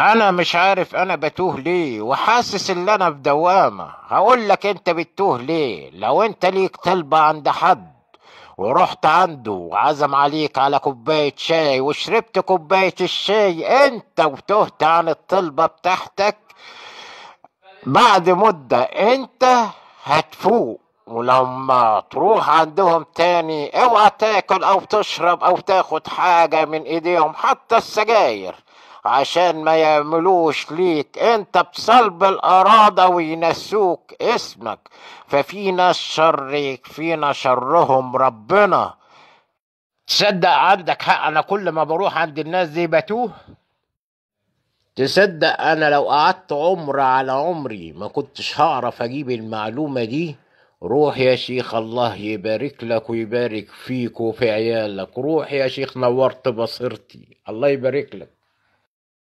انا مش عارف انا بتوه ليه، وحاسس ان انا في دوامة. هقول لك انت بتتوه ليه. لو انت ليك طلبة عند حد ورحت عنده وعزم عليك على كوباية شاي وشربت كوباية الشاي انت وتهت عن الطلبة بتاعتك، بعد مدة انت هتفوق. ولما تروح عندهم تاني اوعى تاكل او تشرب او تاخد حاجة من ايديهم، حتى السجاير، عشان ما يعملوش ليك انت بصلب الارادة وينسوك اسمك. ففي ناس شر يكفينا شرهم ربنا. تصدق عندك حق، انا كل ما بروح عند الناس دي بتوه. تصدق انا لو قعدت عمر على عمري ما كنتش هعرف اجيب المعلومة دي. روح يا شيخ، الله يبارك لك ويبارك فيك وفي عيالك. روح يا شيخ، نورت بصيرتي، الله يبارك لك.